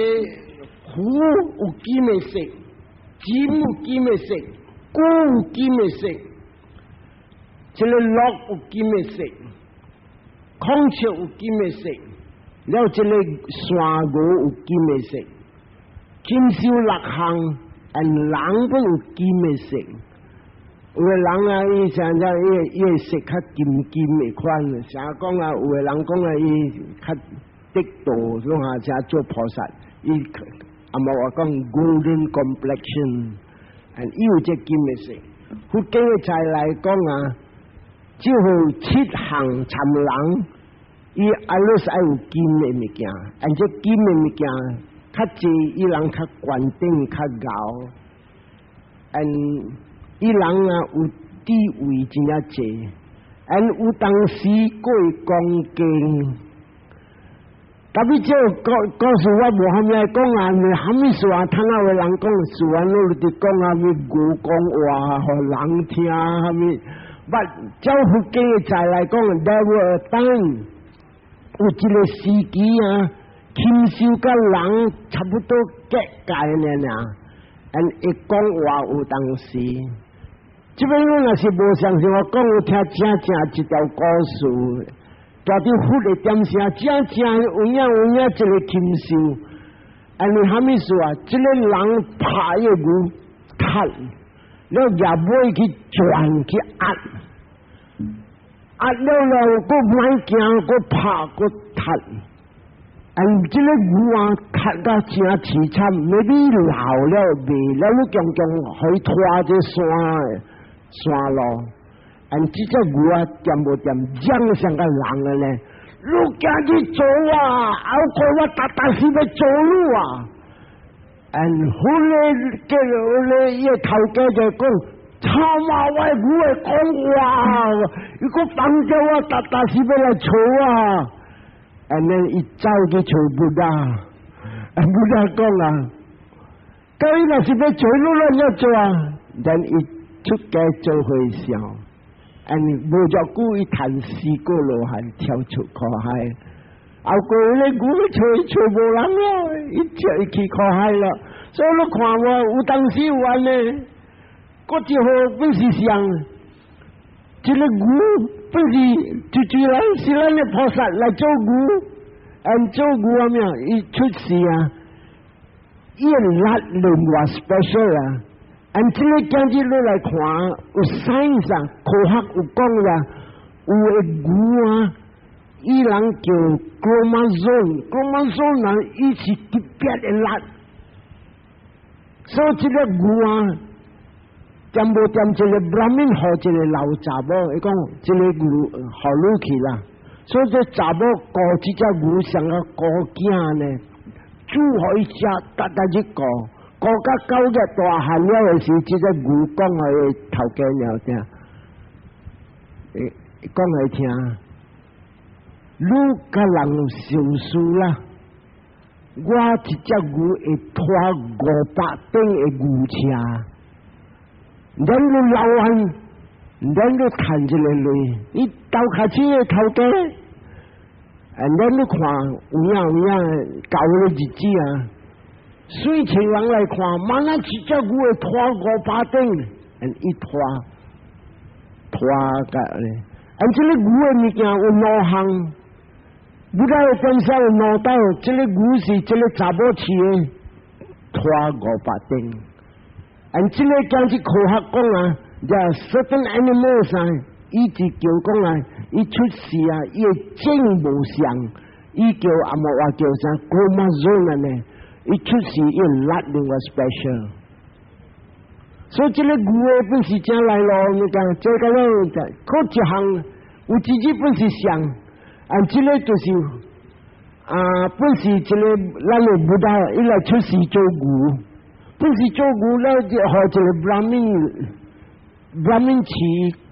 虎有金的色，金有金的色，龜有金的色，這個鹿有金的色，孔雀有金的色，了這個山牛有金的色，禽獸六項，and 人閣有金的色，有的人啊，伊像這伊伊色較金金的款，成日講啊，有的人講啊，伊較得道，攏下才做菩薩，伊阿無話講 golden complexion，伊有這金的色。佛經的才來講啊，只好七行參人，伊阿魯是愛有金的物件，而這金的物件較濟，伊人較懸頂較𠢕，嗯。伊人啊有地位真正濟，and 有當時過恭敬。特別這個故事我無蝦米愛講啊，因為蝦米事啊？聽下有人講，事完攏佇講啊，咩牛講話，予人聽蝦米？But 照佛經的在來講，there were a time 有一個時期啊，禽獸佮人差不多格界爾爾，and 會講話有當時。這邊我若是無相信我講，有聽正正一條故事，住佇佛的點聲，正正有影有影一個禽獸，因為蝦米事啊？這個人拍伊個牛踢，了舉尾去轉去壓，壓了了，閣莫驚，閣拍閣踢，嗯，這個牛啊，踢甲真淒慘，maybe 老了未了，你強強予伊拖這山的山路，嗯，這隻牛啊，掂無掂，樣像個人的咧。你今日做啊，後過我逐逐時欲做你啊。嗯，後來結來伊個頭家就講：操媽，我的牛會講話，伊閣放掉我，逐逐時欲來吵啊。And then 伊走去揣 Buddha，啊，Buddha 講啊，佮伊若是欲做你亂要做啊，then 伊出家做和尚，and 無偌久伊趁四果羅漢跳出苦海，後過咧牛揣揣無人咯，伊跳伊去苦海了，所以你看無有當時有按呢，閣一號本是像，這個牛本是就就來是咱的菩薩來做牛，按做牛啊咩？伊出世啊，伊的力量偌 special 啊！按這個今日你來看，有 science 啊，科學有講啦，有的牛啊，伊人叫 chromosome，chromosome 啊，伊是特別的力，所以這個牛啊，掂無掂一個 Brahmin 予一個老查某，伊講這個牛予你去啦，所以這查某顧這隻牛像個顧囝呢，煮予伊食，逐逐日顧，顧甲9月大漢了的時，這隻牛講予伊頭家娘聽，講予伊聽，你佮人相輸啦，我一隻牛會拖500頂的牛車。咱你老漢，咱你趁一個鐳，你鬥較錢的頭家，啊，咱你看有影有影舊的日子啊，水清人來看，嘛那一隻牛會拖500頂，一拖拖甲咧，啊，這個牛的物件有兩項，不過本身有兩道，這個牛是這個查某飼的，拖500頂。按這個講這科學講啊，這 certain animals 啊，伊就叫講啊，伊出世啊，伊的種無相，伊叫阿莫話叫啥 chromosome 呢？伊出世伊力量個 special。所以這個牛的本是正來咯，你講這個了，可一項有一日本是像，按這個就是啊，本是這個咱的 Buddha，伊來出世做牛。本是做牛了，就予一個 Brahmin，Brahmin 飼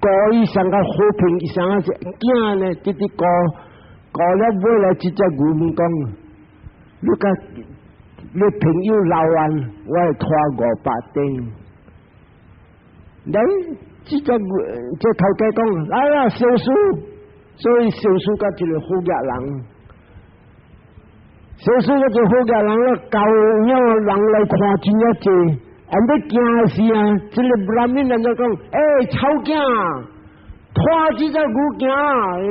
顧伊上個和平，上個囝呢，直直顧顧了尾來，這隻牛問講：你佮你朋友老完，我會拖500頂。來，這隻牛，這頭家講來啦，相輸，所以相輸佮一個好額人。相輸佮一個好額人了，舊有人來看真正濟，按欲行的時啊，這個 Brahmin 人就講：欸，臭囝，拖這隻牛行，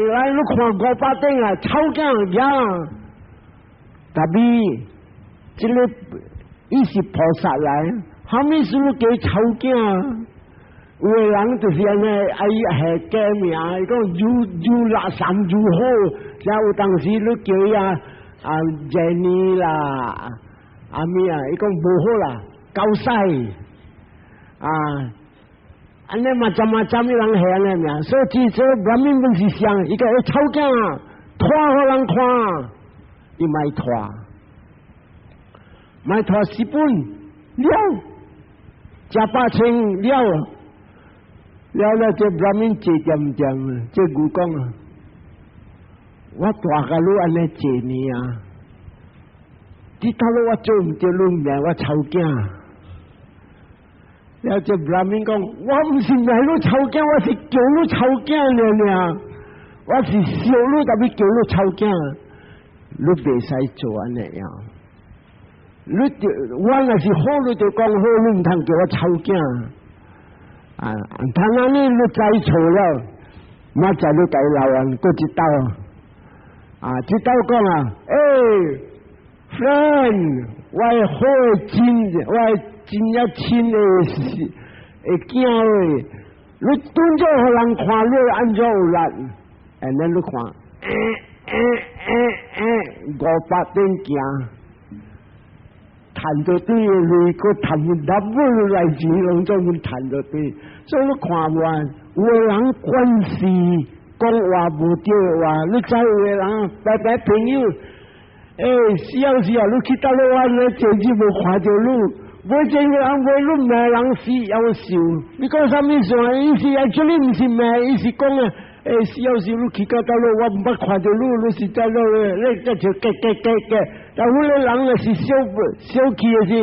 來你看500頂啊，臭囝行。Tapi，這個伊是菩薩來，蝦米事你叫臭囝？有的人就是按呢，愛下假名，伊講如如垃圾如好，像有當時你叫伊啊啊 Jenny 啦，啊咩啊，伊講無好啦，狗屎啊！按呢嘛怎嘛怎的人下按呢名，所以這 Brahmin 本是像伊個臭囝啊，拖予人看，伊莫拖，莫拖四本了，食飽清了。了了，這 Brahmin 坐恬恬，這牛講啊，我大共你按呢濟年啊，這頭路我做毋著你罵我臭囝。了這 Brahmin 講，我毋是罵你臭囝，我是叫你臭囝爾爾，我是笑你，特別叫你臭囝，你袂使做按呢樣。你就我若是好，你就講好，你毋通叫我臭囝。啊！他那呢你知錯了，我知你共伊鬧啊，閣一道啊，這道講啊，欸，friend，我的好親，我的真正親的是會囝的，你拄著予人看你按怎有力？And then 你看，欸欸欸欸，500點行。趁著對的鐳，閣趁 double 來錢，攏總趁著對，所以你看無啊？有的人關係講話無對的話，你知有的人白白朋友，欸，是啊是啊，你去佗落我咧前日無看著你，無前個人話你罵人死夭壽，你講啥物事？伊是 actually 毋是罵，伊是講啊，欸，死夭壽，你去到佗落，我毋捌看著你，你是在落咧，你這就結結結結。但有的人若是小小氣的時，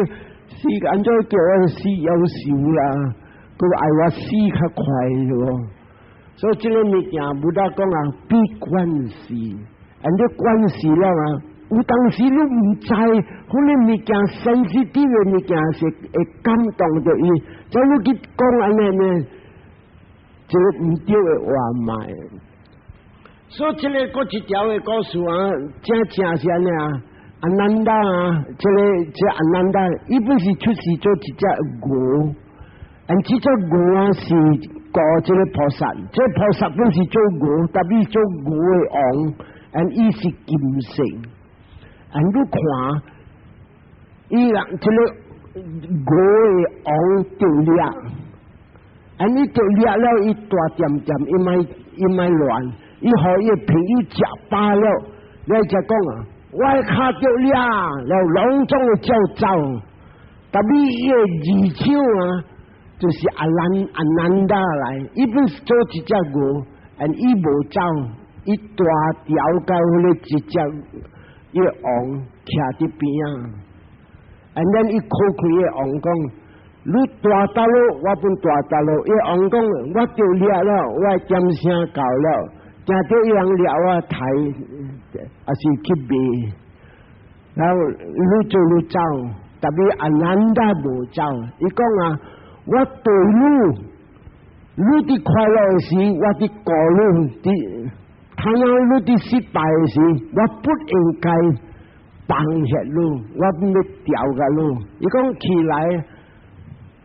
是按怎叫我死夭壽啦？閣愛我死較快囉。所以這个物件，Buddha 講啊，比關係，按你關係了啊，有當時你毋知，彼个物件 sensitive 的物件是會感動著伊，所以你去講按呢呢，這个毋對的話莫。所以這个閣一條的故事啊，正正是按呢啊。阿難達啊，這个這阿難達，伊本是出世做一隻牛，and 這隻牛啊是顧這个菩薩，這个菩薩本是做牛，特別做牛的王，and 伊是金色，and 你看，伊人這个牛的王著掠，and 伊著掠了，伊大恬恬，伊莫伊莫亂，伊予伊的朋友食飽了，你才講啊。我跤著掠，了攏總會照走。特別伊的二手啊，就是阿難阿難達來，伊本是做一隻牛，and 伊無走，伊大條到彼個一隻伊個王徛佇邊仔，and then 伊敲開伊個王講：你蹛佗落，我本蹛佗落。伊王講：我著掠了，我點聲到了。驚著伊人掠我刣，抑是去賣，然後愈做愈走，特別阿難達無走。伊講啊，我對你，你佇快樂的時，我佇顧你；佇倘若你佇失敗的時，我不應該放下你，我欲調共你。伊講起來，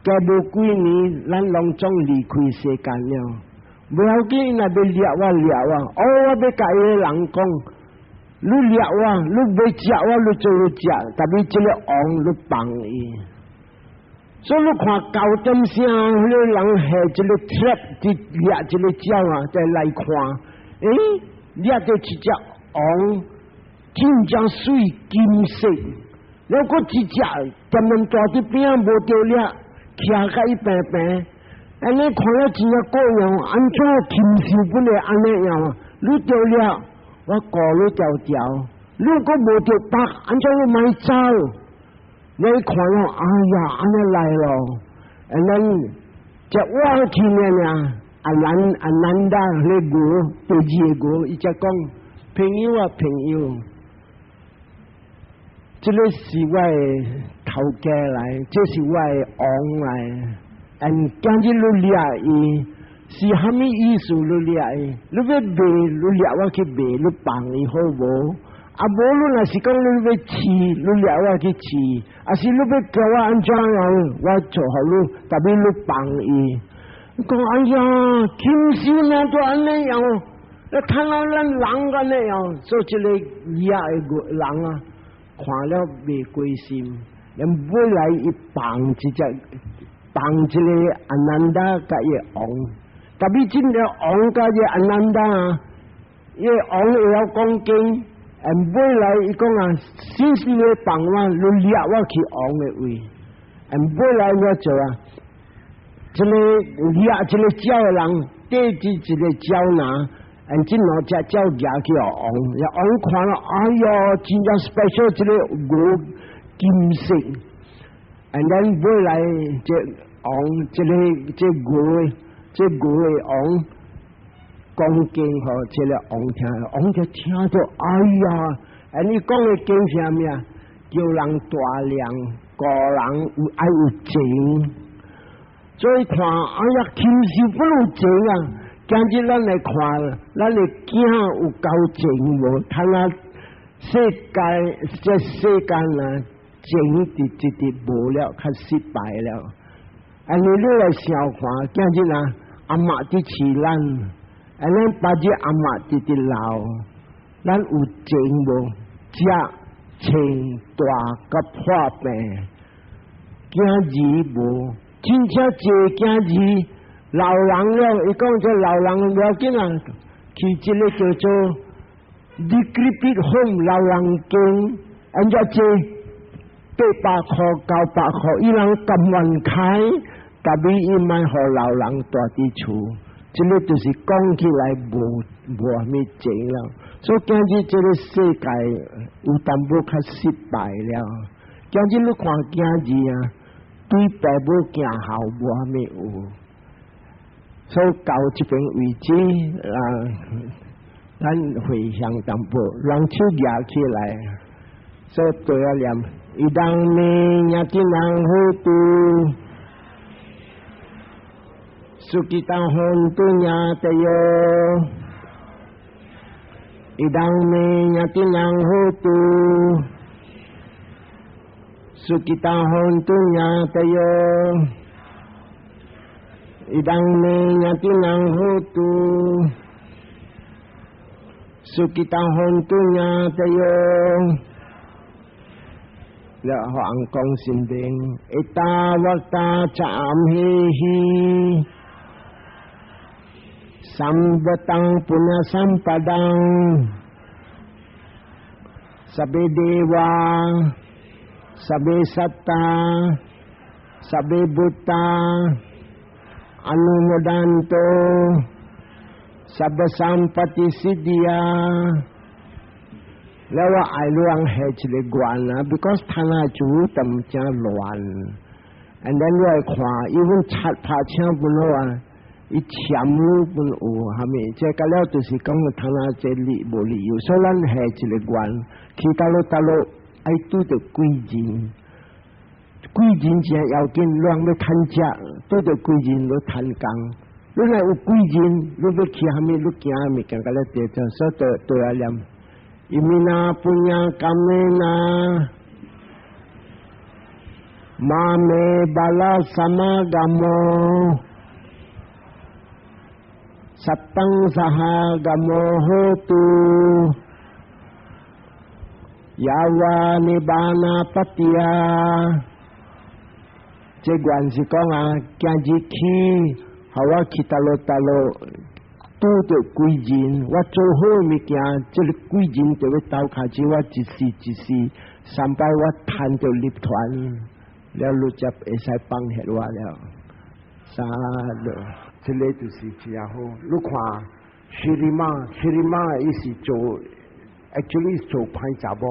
加無幾年，咱攏總離開世間了。無要緊，若欲掠我掠我，哦，我欲共彼个人講，你掠我，你欲食我，你做你食，特別這个王你放伊。所以你看9點聲，彼个人下這个 trap 佇掠這个鳥啊，再來看，欸，掠著一隻王，真正媠金色，了閣一隻恬恬蹛佇邊仔無著掠，徛甲伊平平。按呢看了真正過癮，按怎禽獸本會按呢樣啊？你著掠，我顧你條條；你閣無著縛，按怎你莫走？你看了，哎呀，按呢來咯，and then 這挖去呢爾，阿難阿難達彼牛第二個牛，伊才講朋友啊朋友，這个是我的頭家來，這是我的王來。And 今日你掠伊是蝦米意思？你掠伊，你欲賣，你掠我去賣，你放伊好無？啊，無你若是講你欲飼，你掠我去飼，抑是你欲叫我按怎樣，我做予你，特別你放伊。講哎呀，禽獸呢都按呢樣，你看到咱人按呢樣，做這個野的人啊，看了袂歸心，連尾來伊放一隻，放一個阿難達佮伊王，特別這個王佮伊阿難達啊，伊王會曉講經，and 尾來伊講啊，先是你放我，你掠我去王的位，and 尾來我做啊。這個掠這個鳥的人，綴住一個鳥籃，and 這兩隻鳥舉去予王，王看了，哎喲，真正 special 這個牛金色，and then 尾來這王，這個這牛的，這牛的王講經予這個王聽，王就聽到，哎呀，and 伊講的經是啥物啊？叫人大量，個人有愛有情。所以看，哎呀，禽獸不如情啊！今日咱來看，咱的囝有夠情無？睇下世界，這世間啊，情直直直無了，較失敗了。啊，你你來想看，今日啊，阿嬤佇飼咱，啊，咱爸日阿嬤直直老，咱有情無？食、穿、大佮破病，囝兒無？真正濟囝兒老人了，伊講這老人無要緊啊，去這個叫做 decrepit home 老人間，按怎這800箍900箍，伊人甘願開，特別伊莫予老人蹛佇厝，這個就是講起來無無啥物情了。所以今日這個世界有淡薄較失敗了。今日你看囝兒啊，對爸母行孝無啥物有，所以到這邊為止啊，咱回向淡薄，兩手舉起來，所以對啊念，idam me ñātinam hotu， sukhita hontu ñātayo，idam me ñātinam hotu， sukhita hontu ñātayo，idam me ñātinam hotu， sukhita hontu ñātayo。了予翁講心經，ettāvatā ca amhehi， sambhataṃ puññasampadaṃ， sabbe devā， sabbe sattā， sabbe bhūtā， anumodantu， sabba sampatti siddhiyā。了我愛你人下一個願啊，because 攤仔主踮正亂，and then 你來看，伊阮七拍車本好啊，伊簽路本有，蝦米？這個了就是講攤仔這理無理由，所以咱下一個願，去佗落佗落愛拄著貴人，貴人真要緊，人欲趁食，拄著貴人欲趁工。你若有貴人，你欲去蝦米？你行蝦物件，甲你對着，所以對對啊念。Imina puñña kammena mā me bāla samāgamo sataṃ sahāgamo hotu yāva nibbānapattiyā。這願是講啊，今日去，予我去佗落佗落。拄著貴人，我做好物件，這個貴人就欲鬥跤手，我一時一時，三擺我趁著入團，了你才會使放下我了。三六，這個就是真好。你看，薛麗瑪，薛麗瑪伊是做，actually 做歹查某，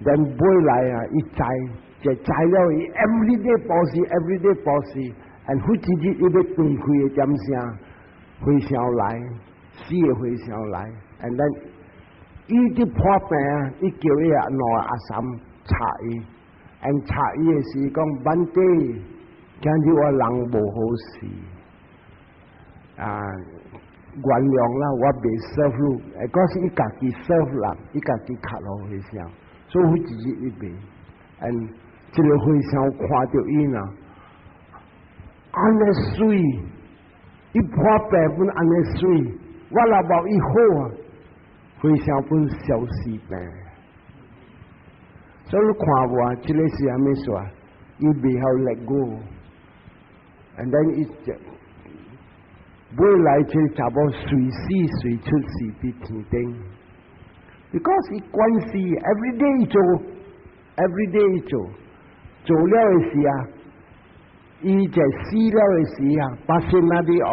但尾來啊，伊知，就知了伊 every day 布施，every day 布施，and 忽一日伊欲斷氣的點聲。和尚來，四個和尚來，and then 伊佇破病啊，伊叫伊阿兩個阿嬸查伊，and 查伊的時講，Bhante，今日我人無好勢，啊，原諒啦，我袂 serve 你，嗰是伊家己 serve 人，伊家己較落和尚，所以一日伊袂，and 這個和尚看著伊呐，按呢媠。伊破病本按呢媠，我若無伊好啊，和尚本消失病。所以你看無啊？這個是啥物事啊？伊袂曉 let go，and then 伊就未來這個查某隨時隨出世佇天頂，because 伊關係 every day 做，every day 做，做了的時啊，伊就死了的時啊，巴仙那里王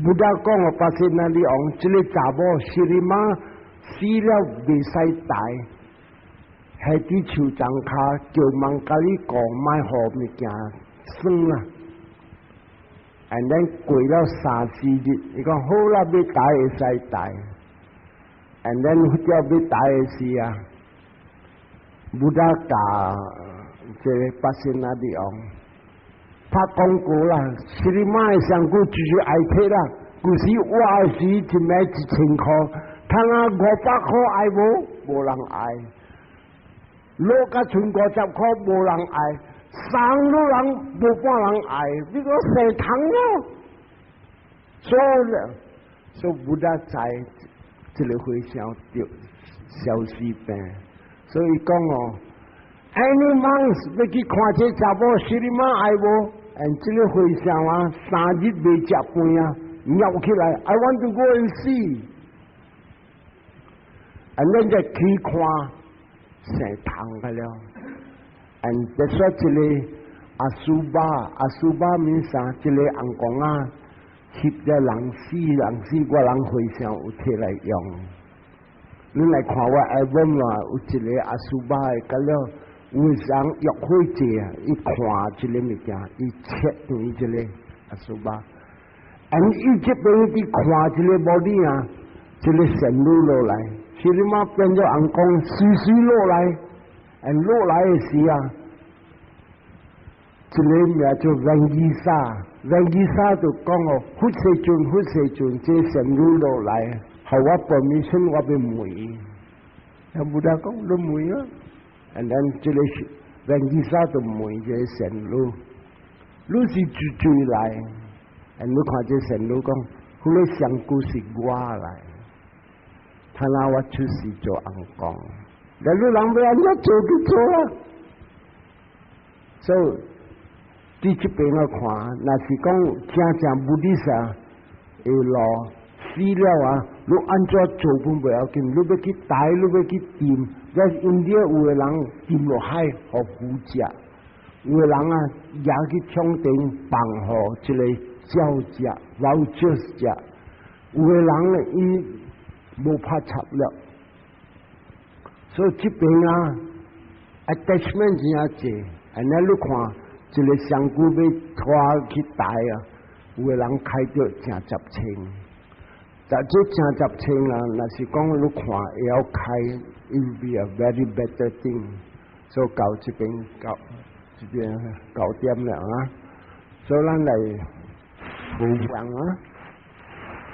，Buddha 講哦，巴仙那里王，這個查某是你媽死了袂使抬，係佇樹叢跤叫人共你講，莫予物件耍啦。And then 過了三四日，伊講好啦，欲抬會使抬。And then 佛教欲抬的時啊，Buddha 教這個巴仙那里王，拍廣告啦，是你媽的身軀就是愛摕啦。舊時活的時一暝1000箍，通啊500箍愛無？無人愛。落甲剩50箍無人愛，送予人無半人愛，你講生蟲咯。所以，所以 Buddha 知這個和尚著消失病，所以講哦，any monks 欲去看這查某是你媽愛無？And 這個和尚啊，3日未食飯啊，尿起來，I want to go and see。And 咱就去看生蟲個了。And 就說這個 asubha，asubha 物啥？這個尪公啊，翕這人死人死，我人和尚有摕來用。你來看我 album 啊，有一個 asubha 的，甲了有人約會者啊，伊看這個物件，伊切斷這個 asubha。And 伊這邊佇看這個 body 啊，這個神女落來，是你媽變做尪公，隨隨落來，and 落來的時啊，這個名叫 Vangisa，Vangisa 就講哦，佛世尊，佛世尊，這神女落來，予我 permission，我欲問。啊，Buddha 講，你問啊，and then 這個 Vangisa 就問這個神女，你是自誰來？And 你看這神女講，彼個身軀是我來，他那我出世做尪公，那你人欲按怎做就做啦。所以佇這邊我看，若是講真正 Buddhist 的路死了啊，你按怎做本袂要緊，你欲去抬，你欲去沉，這印度有的人沉落海，予魚食；有的人啊，舉去窗頂放予這個鳥食、vultures 食；有的人呢，伊無拍插了。所以這邊啊，attachment 真濟，按呢你看，一個身軀欲拖去抬啊，有的人開著成十千，但這成十千啊，若是講你看會曉開，it will be a very better thing。所以到這邊到這邊九點了啊，所以咱來回向啊。